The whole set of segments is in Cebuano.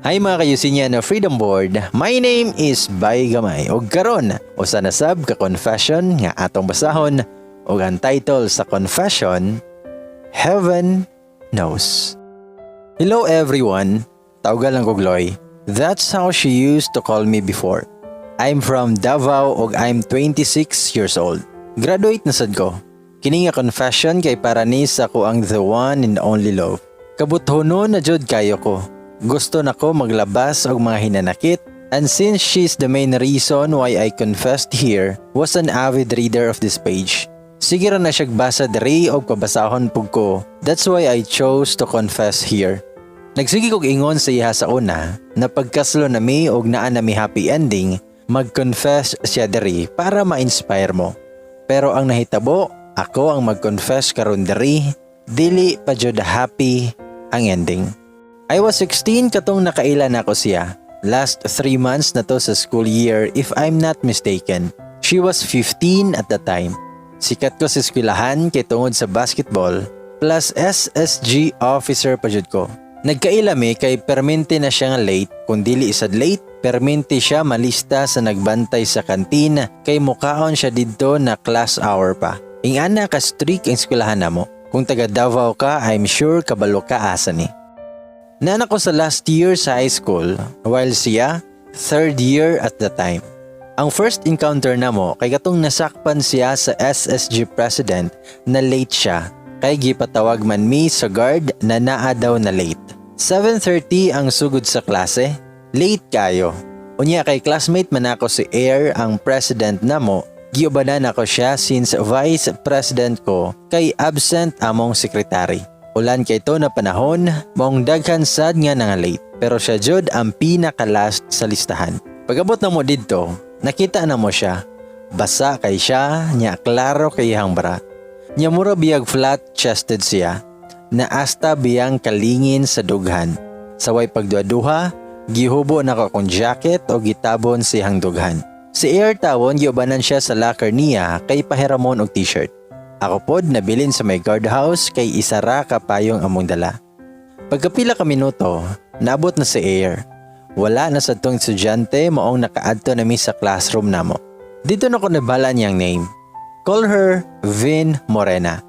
Hi, mga kayusinya na Freedom Board. My name is Bay Gamay. Og karon, usa na sab ka confession nga atong basahon og ang title sa confession, "Heaven Knows." Hello, everyone. Tawga lang kog Loy. That's how she used to call me before. I'm from Davao og I'm 26 years old. Graduate na sad ko. Kini nga confession kay para ni sa akoang the one and only love. Kabuthonon na jud kayo ko. Gusto na ko maglabas og mga hinanakit, and since she's the main reason why I confessed here, was an avid reader of this page. Sige ra na siya basa diri og pabasahon pug ko. That's why I chose to confess here. Nagsige kog ingon sa iya sa una na pagkaslo na mi og naa na mi happy ending, mag-confess siya diri para ma-inspire mo. Pero ang nahitabo, ako ang mag-confess karon diri, dili pa jud happy ang ending. I was 16 katong nakaila nako siya. Last 3 months na to sa school year, if I'm not mistaken. She was 15 at the time. Sikat ko sa eskwelahan kay tungod sa basketball plus SSG officer pa jud ko. Nagkaila mi kay permente na siya nga late, kung dili isad late, permente siya malista sa nagbantay sa kantin kay mukaon siya didto na class hour pa. Ingana ka strict ang eskwelahan namo. Kung taga Davao ka, I'm sure kabalo ka asa ni. Naa na ko sa last year sa high school while siya third year at the time. Ang first encounter namo kay katong nasakpan siya sa SSG president na late siya kay gipatawag man mi sa guard na naa daw na late. 7:30 ang sugod sa klase, late kayo. Unya kay classmate man ako si Air, ang president namo, giubanan ako siya since vice president ko kay absent among secretary. Ulan kay to na panahon, maong daghan sad nga nga late. Pero siya jud ang pinaka-last sa listahan. Pag-abot namo didto, nakita namo siya. Basa kay siya, nya klaro kay iyang bara. Nya mura biyag flat-chested siya, na asta biyang kalingin sa dughan. Sa way pagduha-duha, gihubo nako akong jacket og gitabon siyang dughan. Si Air tawon, giubanan siya sa locker niya kay pahiramon og t-shirt. Ako pod nabilin sa may guardhouse kay isa ra ka payong among dala. Pagkapila ka minuto, naabot na si Air. Wala na sa tong estudyante, maong nakaadto na mi sa classroom namo. Didto nako nabal-an niyang name. Call her Vin Morena.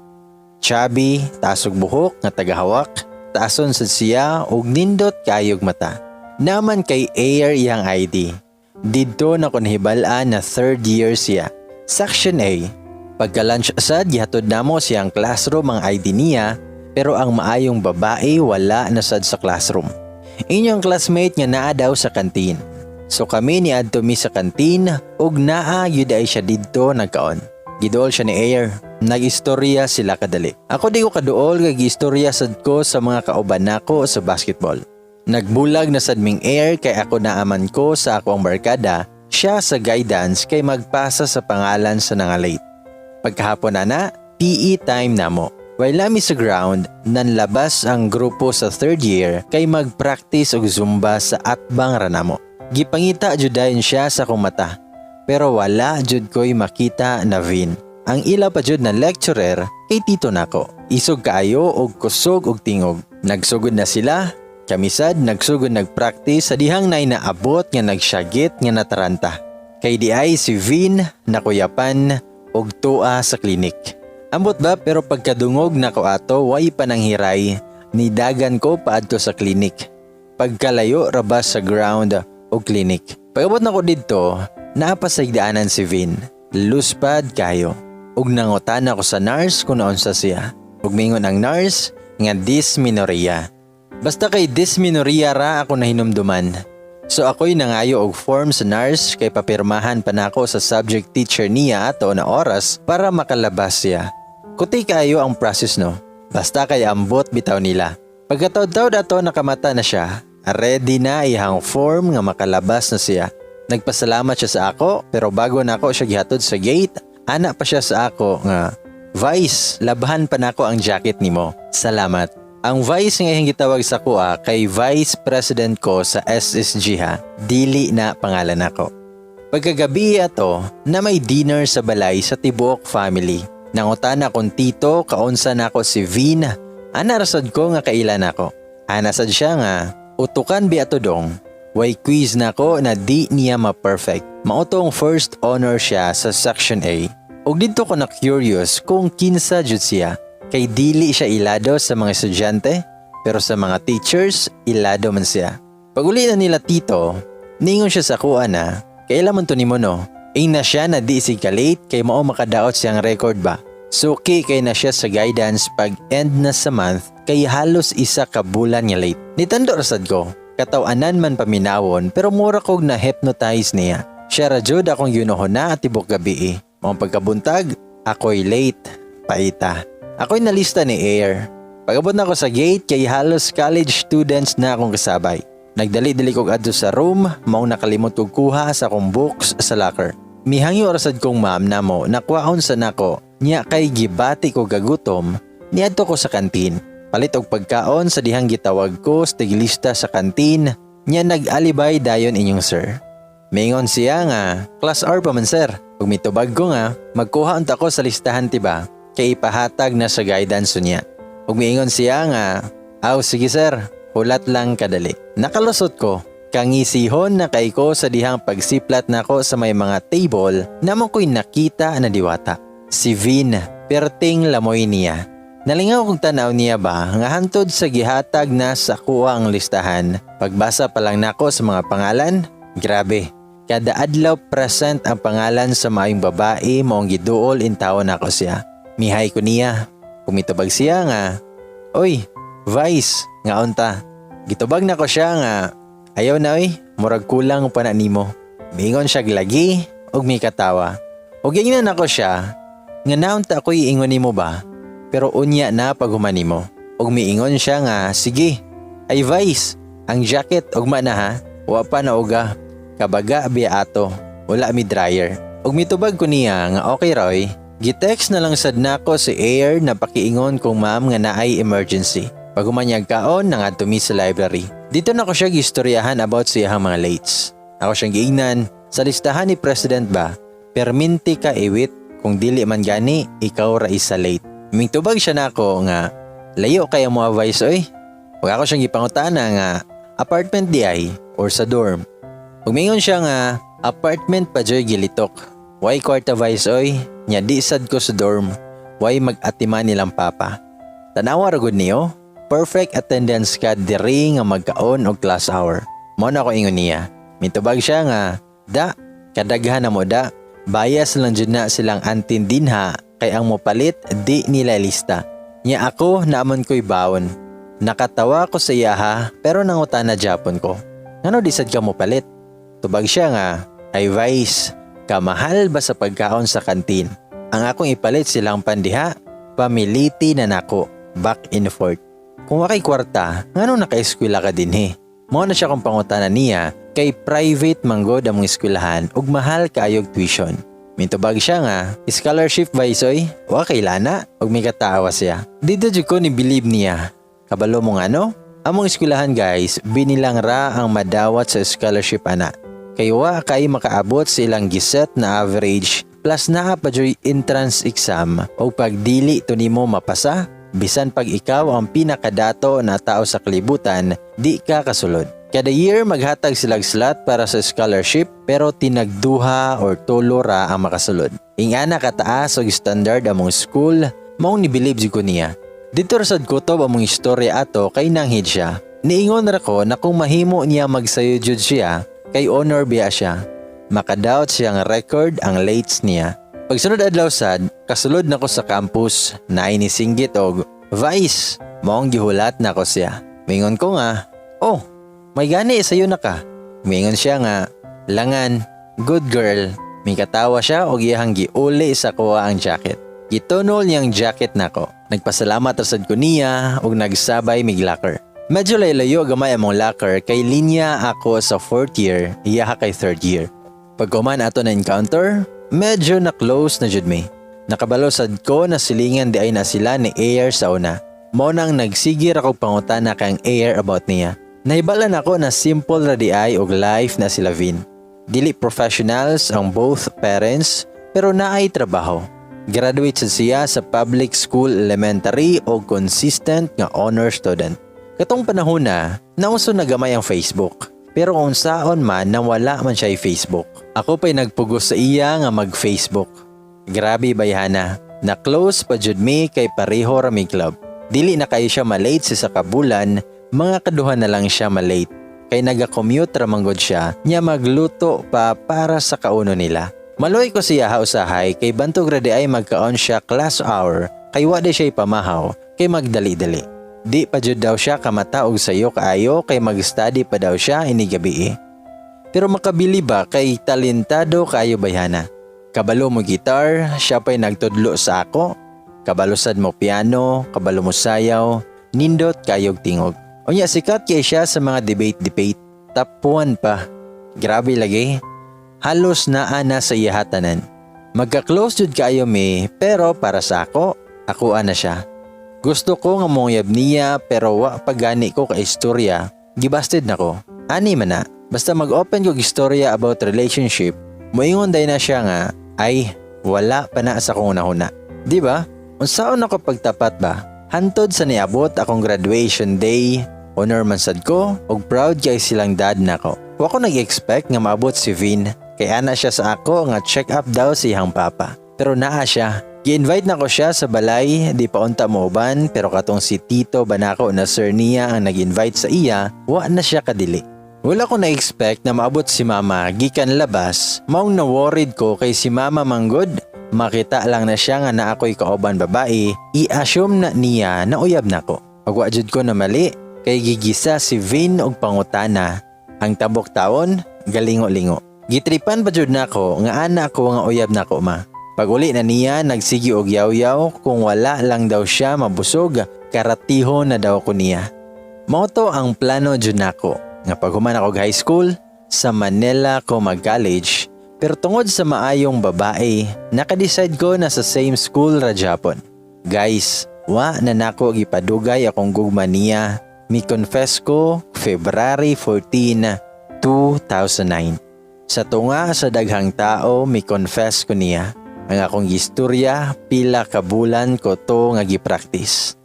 Chubby, taas og buhok nga tagahawak, taason sad siya og nindot kayog mata. Naa man kay Air iyang ID. Didto nako nahibal-an na third year siya. Section A. Pagka-lunch sad, gihatod namo siyang classroom ang ID niya, pero ang maayong babae wala na sad sa classroom. Inyong classmate nga naa daw sa kantin. So kami ni adto mi sa kantin ug naa gyud ay siya didto nagkaon. Giduol siya ni Air. Nag-istorya sila kadali. Ako di ko kaduol kay giistorya sad ko sa mga kauban nako sa basketball. Nagbulag na sad ming Air kay ako naaman ko sa akong barkada, siya sa guidance kay magpasa sa pangalan sa nga late. Pagkahapon na, PE time namo. While nami sa ground, nanlabas ang grupo sa third year kay mag-practice og Zumba sa atbang ra namo. Gipangita jud dayon siya sa akong mata. Pero wala jud ko'y makita na Vin. Ang ila pa jud na lecturer kay tito nako. Isog kaayo og kusog og tingog. Nagsugod na sila, kami sad nagsugod nagpractice sa dihang nay naabot nga nagsyagit nga nataranta. Kay di ay si Vin nakuyapan og tua sa clinic. Ambot ba, pero pagkadungog nako ato, way pa nang hiray, nidagan ko paadto sa clinic. Pagkalayo ra ba sa ground o clinic. Pag-abot nako didto, naa pa sa higdaanan si Vin. Luspad kayo. Ug nangutana ko sa nurse kung naunsa siya. Ug mingon ang nurse nga dysmenorrhea. Basta kay dysmenorrhea ra ako nahinumduman. So ako'y nangayo og form sa nurse kay papirmahan pa nako sa subject teacher niya ato na oras para makalabas siya. Kuti kayo ang process, no. Basta kay ambot bitaw nila. Pagkatawd-tawd ato, nakamata na siya. Ready na iyang form nga makalabas na siya. Nagpasalamat siya sa ako, pero bago nako siya gihatod sa gate, ana pa siya sa ako nga, "Vice, labahan pa nako ang jacket nimo. Salamat." Ang Vice nga iyang gitawag sa akoa kay Vice President ko sa SSG ha, dili na pangalan nako. Pagkagabi ato, na may dinner sa balay sa tibuok family. Nangutana kong tito kaunsa nako si Vin. Ana rasad ko nga kaila nako. Ana sad siya nga, Utukan bi ato dong, way quiz nako na di niya ma-perfect. Mao tong first honor siya sa section A. Ug didto ko na curious kung kinsa jud siya. Kay dili siya ilado sa mga estudyante, pero sa mga teachers, ilado man siya. Pag-uli na nila tito, ningon siya sa kuha na, "Kaila man to nimo, no?" Ingna siya na di sig ka-late kay mao makadaot siyang record ba. Suki kay na siya sa guidance pag end na sa month kay halos isa ka bulan nga late. Nitando ra sad ko. Kataw-anan man paminawon pero mura kog na hypnotize niya. Siya ra jud akong yunohon na tibok gabi. Mga pagkabuntag, ako'y late. Paita. Ako'y nalista ni Air. Pag-abot na ako sa gate kay halos college students na akong kasabay. Nagdali-dali kog adto sa room, mao nakalimot kog kuha sa akong books sa locker. Mihangyo ra sad kong ma'am namo nakuhaon sa nako nya kay gibati ko gagutom, niadto ko sa kantin. Palit og pagkaon sa dihang gitawag ko sa tiglista sa kantin nya nag-alibay dayon inyong sir. Mingon siya nga, "Class R pa man, sir." Ug mitubag ko nga, "Magkuha unta ko sa listahan tiba, kay ipahatag na sa guidance niya." Ug miingon siya nga, "Aw sige sir, hulat lang kadali." Nakalusot ko. Kangisihon na kay ko sa dihang pagsiplat nako sa may mga table na mo ko'y nakita na diwata. Si Vin, perting lamoy niya. Nalingaw kong tanaw niya ba nga hantod sa gihatag na sa kuha ang listahan. Pagbasa pa lang nako sa mga pangalan, grabe. Kada adlaw present ang pangalan sa maayong babae maong giduol intawo nako siya. Mihay ko niya. Pumitubag siya nga, "Oy, Vice, nga unta." Gitubag nako siya nga, "Ayaw na oy, murag kulang pa na nimo." Miingon siya lagi ug mikatawa. Ug ingnan nako siya nga naunta ako'y ingon nimo ba, pero unya na paghuman nimo. Ug miingon siya nga, "Sige." "Ay Vice, ang jacket ugma na ha, wa pa na uga. Kabaga biya ato, wala mi dryer." Ug mitubag ko niya nga okay roy. Gitext na lang sad nako si Air na pakiingon kong ma'am nga naay emergency. Pag humanyag kaon, nangadto mi sa library. Dito na ko siya gistoryahan about sa iyahang mga lates. Ako siyang giingnan, sa listahan ni President ba, perminti ka iwit kung dili man gani, ikaw ra isa late. Mingtubag siya nako nga, "Layo kaya mo, advice oy." Ug ako siyang gipangutana nga, apartment di ay or sa dorm. Ug mingon siya nga, "Apartment pa joy gilitok. Way kwarta, Vice, oy, nya di sad ko sa dorm. Way mag-atiman nilang papa." Tanawa ra gud niyo, perfect attendance ka diri nga magkaon og class hour. Mo na ako ingon niya. Mitubag siya nga, "Da, kadaghan na mo da. Bias lang jud na silang antin dinha kay ang mopalit di nila lista. Nya ako naamon ko'y baon." Nakatawa ko sa iyaha pero nangutana japon ko. "Ngano di sad ka mopalit?" Tubag siya nga, "Ay Vice, kamahal ba sa pagkaon sa kantin? Ang akong ipalit silang pandiha, pamiliti na nako, back and forth." "Kung wakay kwarta, ngano naka-eskwela ka dinhi?" Mao na siya kong pangutana niya kay private manggod among eskwelahan ug mahal kaayog tuition. Mintubag siya nga, "Scholarship, Vice, oy, wa kay lana," ug mikatawa siya. Dito jud ko ni believe niya. Kabalo mo nga no? Among eskwelahan, guys, binilang ra ang madawat sa scholarship ana. Kay wa kay makaabot sa ilang giset na average plus naa pa joy entrance exam o pag dili to nimo mapasa, bisan pag ikaw ang pinakadato na tao sa kalibutan, di ka kasulod. Kada year maghatag silag slot para sa scholarship pero tinagduha or tulo ra ang makasulod. Ingana kataas og standard among school, maong ni-believe jud ko niya. Dito ra sad kutob among istorya ato kay nanghid siya. Niingon ra ko na kung mahimo niya magsayo jud siya kay honor biya siya. Makadawat siya nga record ang lates niya. Pagsunod adlaw sad, kasulod na ko sa campus na inisinggit og, "Vice," maong gihulat na ko siya. Mingon ko nga, "Oh, may gani sayo na ka." Mingon siya nga, "Langan, good girl." Mikatawa siya og iyahang giuli sa kuha ang jacket. Gitunol niyang jacket nako. Nagpasalamat ra sad ko niya ug nagsabay mig locker. Medyo layo-layo gamay among locker kay linya ako sa fourth year, iyaha kay third year. Pagkuman ato na encounter, medyo na close na jud mi. Nakabalo sad ko na silingan di ay na sila ni Air sa una. Mao nang nagsigir ako pangutana kang Air about niya. Nahibalan ako na simple ra di ay og life na sila Vin. Dili professionals ang both parents pero naay trabaho. Graduate sad siya sa public school elementary o consistent nga honor student. Katong panahon na, nauso na gamay ang Facebook. Pero kung unsaon man na wala man siya Facebook. Ako pa'y nagpugos sa iya nga mag-Facebook. Grabe, bayhana. Na close pa jud mi kay pareho ra mi club. Dili na kayo siya malate sa kabulan, mga kaduha na lang siya malate. Kay naga-commute ra manggod siya, nya magluto pa para sa kauno nila. Maluoy ko siya ha usahay kay bantog ra di ay magkaon siya class hour kay wa di siya pamahaw kay magdali-dali. Di pa jud daw siya kamata og sayo kaayo kay mag-study pa daw siya ini gabi. Pero makabili ba kay talentado kaayo, bayhana. Kabalo mo gitar, siya pa'y nagtudlo sa ako. Kabalo sad mo piano, kabalo mo sayaw, nindot kayog tingog. Unya sikat kay siya sa mga debate-debate. Top 1 pa. Grabe lagi. Halos naa na sa iya tanan. Magka-close jud kaayo mi, pero para sa ako, ako na siya. Gusto ko nga monguyab niya pero wa pa gani ko ka istorya. Gibasted na ko. Ani man na. Basta mag-open kog istorya about relationship, moingon day na siya nga, "Ay, wala pa na sa akong hunahuna." Di ba? Unsaon ako pagtapat ba? Hantod sa niabot akong graduation day, honor man sad ko ug proud kay silang dad nako. Wa ko nag-expect nga maabot si Vin kay ana siya sa ako nga check up daw si iyang papa. Pero naa siya. Gi-invite na ko siya sa balay, di pa unta mo uban, pero katong si Tito ba nako na sir niya ang nag-invite sa iya, wa na siya kadili. Wala ko na-expect na maabot si mama gikan labas, maong na-worried ko kay si mama manggod. Makita lang na siya nga naa ko'y kauban babae, i-assume na niya na uyab nako. Ug wa jud ko na mali, kay gigisa si Vin og pangutana. Ang tabok taon, galingo-lingo. Gitripan pa jud nako nga ana ko nga uyab nako, ma. Pag uli na niya, nagsigi og yaw-yaw kung wala lang daw siya mabusog, karatiho na daw ko niya. Mao to ang plano jud nako nga pag human ako high school, sa Manila ko mag-college, pero tungod sa maayong babae, nakadecide ko na sa same school ra japon. Guys, wa na nako gipadugay akong gugma niya. Mi confess ko February 14, 2009. Sa tunga sa daghang tao, mi confess ko niya. Ang akong gistorya, pila ka bulan ko to nga gi-practice.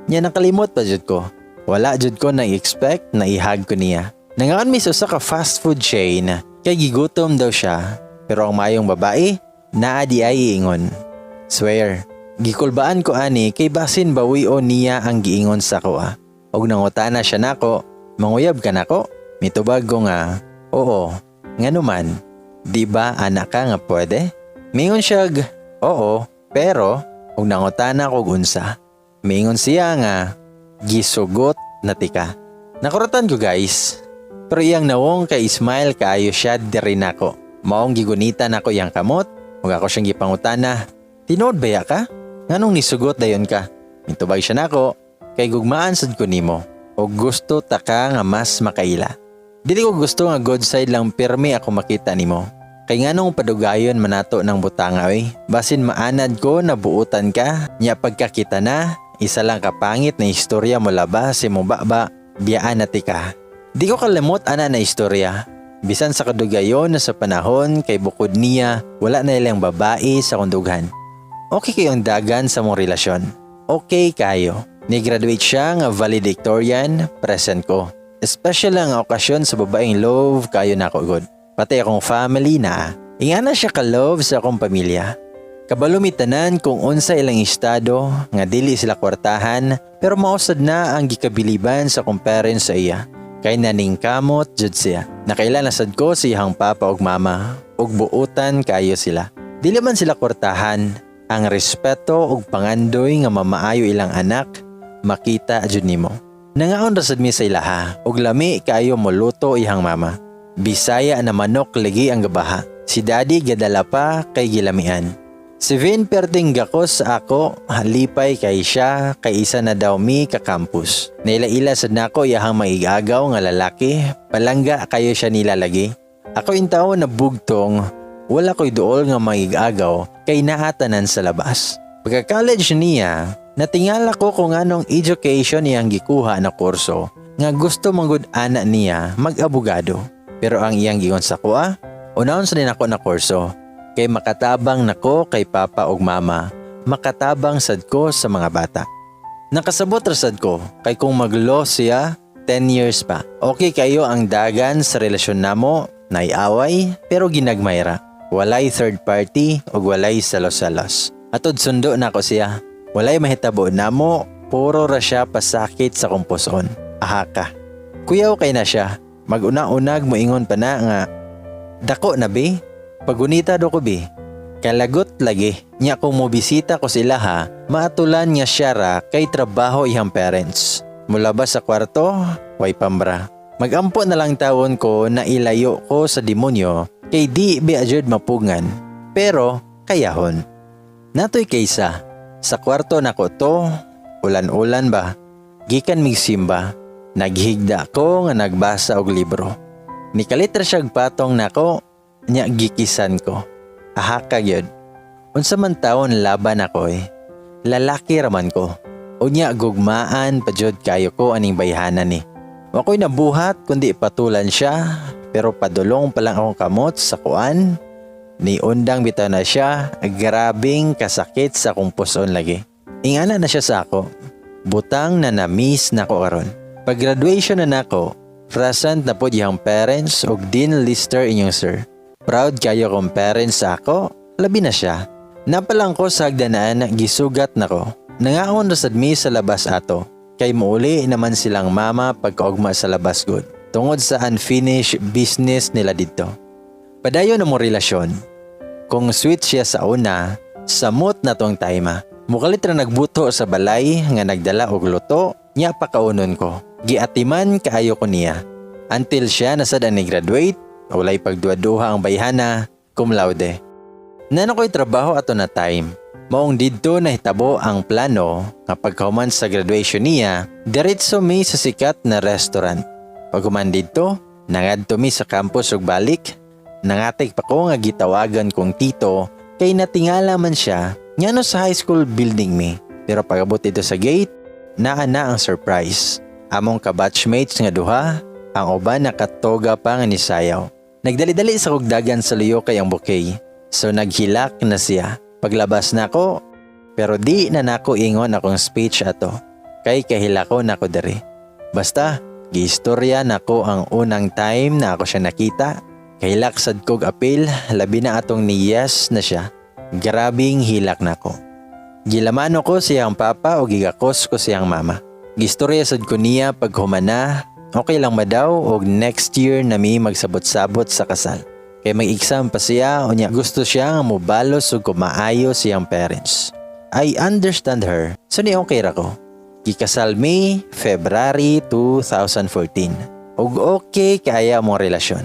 Nya nakalimot pa jud ko. Wala jud ko na expect na i-hug ko niya. Nangaon mi sa usa ka fast food chain kay gigutom daw siya. Pero ang mayong babae, naa di ay iingon. Swear, gikulbaan ko ani kay basin bawion niya ang giingon sa ko ah. Og nangutana siya nako, "Manguyab ka nako?" Mitubag ko nga, "Oo, ngano man, di ba ana ka nga pwede?" Mingon siya, "Oo, pero," og nangutana kog unsa. Mingon siya nga, "Gisugot na tika." Nakuratan ko, guys. Pero iyang nawong kay smile kaayo siya diri nako. Maong gigunita nako iyang kamot, ug ako siyang gipangutana, "Tinuod baya ka? Nganong nisugot dayon ka?" Mitubag siya nako, "Kay gugmaan sad ko nimo ug gusto ta ka nga mas makaila. Dili ko gusto nga good side lang pirmi ako makita nimo. Kay nganong padugayon man nato ng butanga oy. Basin maanad ko na buutan ka, nya pagkakita na, isa lang kapangit na istorya mo labas si mo baba, biyaan na tika." Di ko kalimot ana na istorya. Bisan sa kadugayon na sa panahon kay bukod niya, wala na ilang babae sa kundughan. Okay kayong dagan sa mong relasyon. Okay kayo. Ni-graduate siya nga valedictorian, present ko. Especially ang okasyon sa babaeng love kayo nako god. Pati akong family na. Ingana siya ka-love sa akong pamilya. Kabalo mi tanan kung unsa ilang estado nga dili sila kwartahan, pero mausad na ang gikabiliban sa akong parents sa iya. Kay naningkamot jud siya. Nakaila na sad ko sa iyang papa ug mama ug buutan kayo sila. Dili man sila kwartahan, ang respeto ug pangandoy nga mamaayo ilang anak makita jud nimo. Nangaon ra sad mi sa ilaha ug lami kaayo moluto iyang mama. Bisaya na manok lagi ang gabaha. Si daddy gadala pa kay gilamian. Si Vin perting gakos sa ako, halipay kay siya kay isa na daw mi ka campus. Naila-ila sad nako iyahang maigagaw nga lalaki, palangga kayo siya nila lagi. Ako intaw na bugtong, wala ko'y duol nga maigagaw kay naatanan sa labas. Pagka-college niya, natingala ko kung anong education iyang gikuha na kurso nga gusto manggod ana niya mag-abogado. Pero ang iyang giingon sa kuha, unahon sa din ako na kurso kay makatabang nako kay papa ug mama, makatabang sad ko sa mga bata. Nakasabot ra sad ko kay kung mag-law siya, 10 years pa. Okay kayo ang dagan sa relasyon namo, naiaway pero ginagmay ra. Walay third party ug walay selos-selos. Atod sundo nako siya. Walay mahitabo namo, puro ra siya pasakit sa akong puson. Aha ka. Kuyaw kay na siya. Mag-una-unag moingon pa na nga, "Dako na be, pagunita do ko be." Kalagot lagi. Nya kung mobisita ko sila ha, maatulan nga siya ra kay trabaho iyang parents. Mulabas sa kwarto, way pambra. Magampo na lang tawon ko na ilayo ko sa demonyo kay di bi jud mapugngan. Pero kayahon. Natoy kaysa, sa kwarto nako to, ulan-ulan ba? Gikan mig simba, naghigda ko nga nagbasa og libro. Nikalit ra siyag patong nako, nya gikisan ko. Aha ka gyud. Unsa man taon laban ako eh. Lalaki raman ko. Unya gugmaan pa jud kayo ko aning bayhanan ni. Wa ko'y nabuhat kundi patulan siya, pero padulong pa lang akong kamot sa kuan. Ni undang bitaw na siya, grabing kasakit sa akong puson lagi. Ingana na siya sa ako. Butang na na-miss nako karon. Pag graduation na nako, present na pod iyang parents ug Dean Lister inyong sir. Proud kayo kong parents sa ako, labi na siya. Napalang ko sa hagdanaan, gisugat nako. Nangaon ra sad mi sa labas ato. Kay muuli naman silang mama pagkaugma sa labas gud. Tungod sa unfinished business nila didto. Padayon na mo relasyon. Kung sweet siya sa una, samot na tong time. Mukalit ra nagbuto sa balay nga nagdala og luto, nya pakaunon ko. Giatiman kaayo ko niya. Until siya nasad ang ni-graduate, walay pagduha-duha ang bayhana, cum laude. Nano ko'y trabaho ato na time. Maong didto nahitabo ang plano nga pagkahuman sa graduation niya, diretso mi sa sikat na restaurant. Paghuman didto, nangadto mi sa campus ug balik. Nangatik pa ko nga gitawagan kong tito kay natingala man siya ngano sa high school building mi. Pero pag-abot dito sa gate, naa na ang surprise. Among ka-batchmates nga duha, ang uban nakatoga pa nga nisayaw. Nagdali-dali sa kugdagan sa luyo kay ang bouquet. So naghilak na siya. Paglabas nako, pero di na nako ingon akong speech ato. Kay kahilako nako diri. Basta, giistorya nako ang unang time na ako siya nakita. Kahilak sad kog apil, labi na atong ni yes na siya. Grabing hilak nako. Gilamano ko siyang papa o gigakos ko siyang mama. Gistorya sad ko niya pag humana, okay lang ba daw og next year na mi magsabot-sabot sa kasal. Kay mag-exam pa siya unya gusto siya nga mobalos ug kumaayo siyang parents. I understand her. So ni okay ra ko. Gikasal mi February 2014. Ug okay kaya mo relasyon.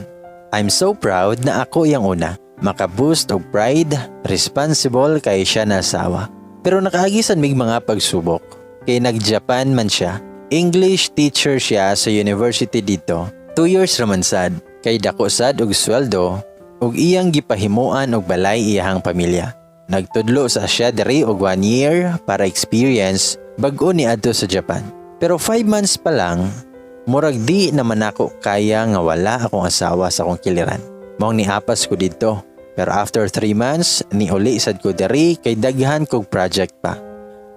I'm so proud na ako iyang una. Makaboost og pride, responsible kay siya na asawa. Pero nakaagisan mig mga pagsubok. Kay nag-Japan man siya. English teacher siya sa university dito. 2 years raman sad. Kay dako sad og sweldo ug iyang gipahimuan og balay iyahang pamilya. Nagtudlo sa siya diri og one year para experience bag-o ni adto sa Japan. Pero 5 months pa lang, murag di naman ako kaya nga wala akong asawa sa akong kiliran. Maong niapas ko didto. Pero after 3 months, niuli sad ko diri kay daghan kog project pa.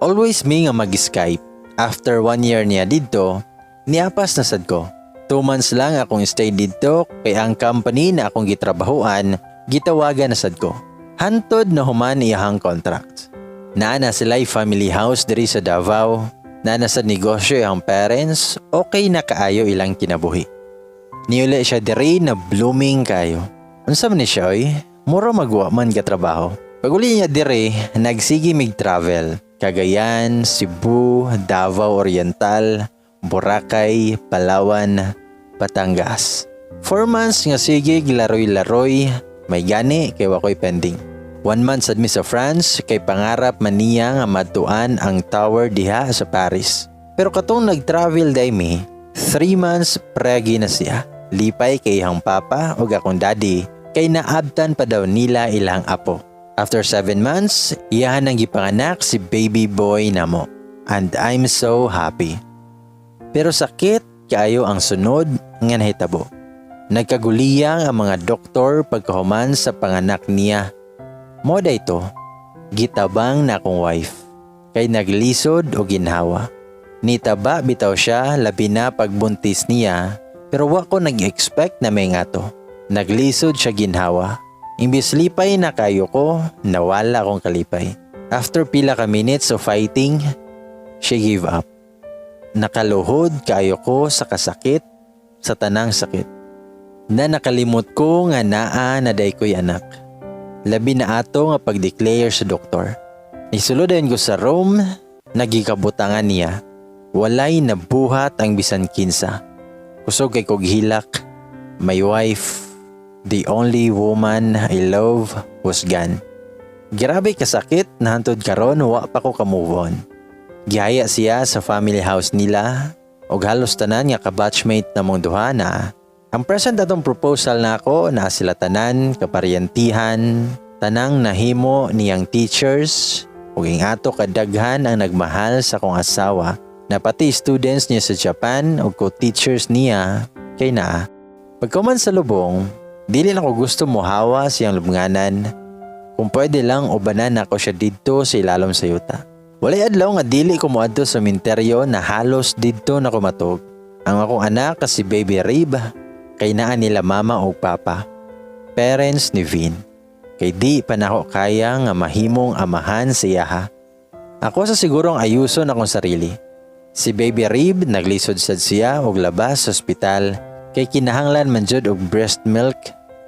Always mi nga mag-Skype. After one year niya didto, niapas na sad ko. 2 months lang akong stay didto kay ang company na akong gitrabahuan, gitawagan na sad ko. Hantod na human iyahang contract. Naa na sila'y family house diri sa Davao. Naa na sa negosyo iyang parents, okay na kaayo ilang kinabuhi. Niuli siya diri na blooming kayo. Unsa man ni siya oy? Mura magwa man ka trabaho. Pag uli niya diri, nagsige mig travel. Cagayan, Cebu, Davao Oriental, Boracay, Palawan, Batangas. 4 months nga sige laroy-laroy, may gani kay wakoy pending. One month sad mi sa France kay pangarap man niya nga matuan ang tower diha sa Paris. Pero katong nag-travel day mi, 3 months pregi na siya. Lipay kay iyang papa ug akong daddy kay naabtan pa daw nila ilang apo. After 7 months, iyahan ang gipanganak si baby boy namo. And I'm so happy. Pero sakit kaayo ang sunod nga nahitabo. Nagkaguliyang ang mga doktor pagkahuman sa panganak niya. Mo ito, gitabang na akong wife. Kay naglisod o ginhawa. Nitaba bitaw siya, labi na pagbuntis niya, pero wa ko nag-expect na may nga to. Naglisod siya ginhawa. Imbis lipay na kayo ko, nawala akong kalipay. After pila ka minutes of fighting, she gave up. Nakaluhod kayo ko sa kasakit, sa tanang sakit. Na nakalimot ko nga naa na day ko'y anak. Labi na ato nga pag-declare sa doktor. Nisulod ko sa room, nagikabutangan niya. Walay nabuhat ang bisan kinsa. Kusog kay kog hilak. My wife, the only woman I love, was gone. Grabe kasakit na hantod karon wa pa ko ka-move on. Gihaya siya sa family house nila og halos tanan nga ka-batchmate namong duha na ang present atong proposal nako na sila tanan, kaparyentihan, tanang nahimo niyang teachers ug ing ato kadaghan ang nagmahal sa akong asawa na pati students niya sa Japan ug co-teachers niya kay naa. Pagkuman sa lubong, dili na ko gusto mohawa siyang lubnganan. Kung pwede lang, ubanan nako siya didto sa ilalom sa yuta. Walay adlaw nga dili ko moadto sa minteryo na halos didto na ko matug. Ang akong anak si Baby Rib kay naa nila mama og papa. Parents ni Vin. Kay di pa nako kaya nga mahimong amahan sa iyaha. Ako sa sigurong ayuson akong sarili. Si Baby Rib, naglisod sad siya og labas sa ospital kay kinahanglan man jud og breast milk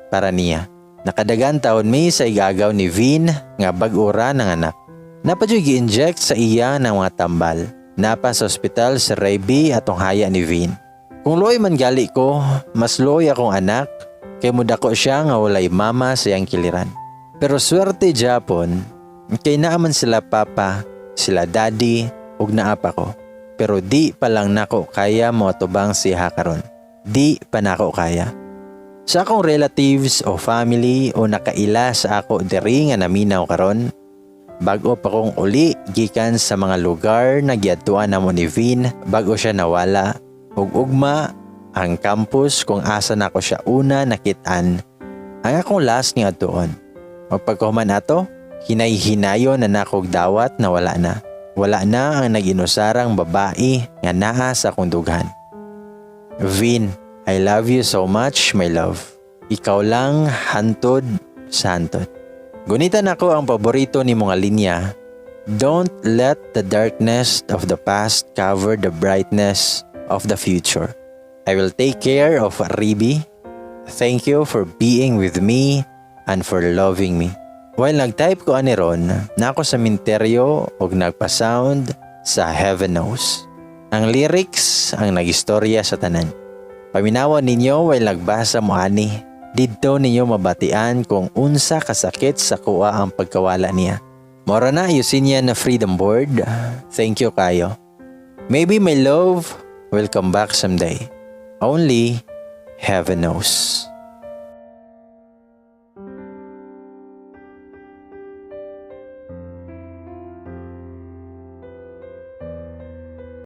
para niya. Nakadagan taon mi sa igagaw ni Vin nga bag-o ra nanganak. Napa juy gi-inject sa iya ng mga tambal. Napa sa ospital si Reby, atong haya ni Vin. Kung luoy man gali ko, mas luoy akong anak kay mudako siya nga walay mama sa iyang kiliran. Pero swerte japon, kay naa man sila papa, sila daddy, ug naa pa ko. Pero di pa lang nako kaya moatubang siya karon. Di pa nako kaya. Sa akong relatives o family o nakaila sa ako diri nga naminaw karon, bag-o pa kong uli gikan sa mga lugar na giadtuan namo ni Vin bago siya nawala, ug ugma ang campus kung asa nako siya una nakit-an ang akong last nga adtuon. Magpagkahuman ato, hinay-hinayon na nakog dawat na wala na. Wala na ang nag-inusarang babae nga naa sa akong dughan. Vin, I love you so much, my love. Ikaw lang hantod sa hantod. Gunitan ako ang paborito ni mga linya. "Don't let the darkness of the past cover the brightness of the future." I will take care of Ribi. Thank you for being with me and for loving me. While nag-type ko ani ron, na ako sa minteryo og nagpa-sound sa Heaven Knows. Ang lyrics ang nagistorya sa tanan. Paminawa ninyo while nagbasa mo ani. Didto ninyo mabatian kung unsa kasakit sa kuha ang pagkawala niya. Mora na ayusin niya na Freedom Board. Thank you kayo. Maybe my love will come back someday. Only heaven knows.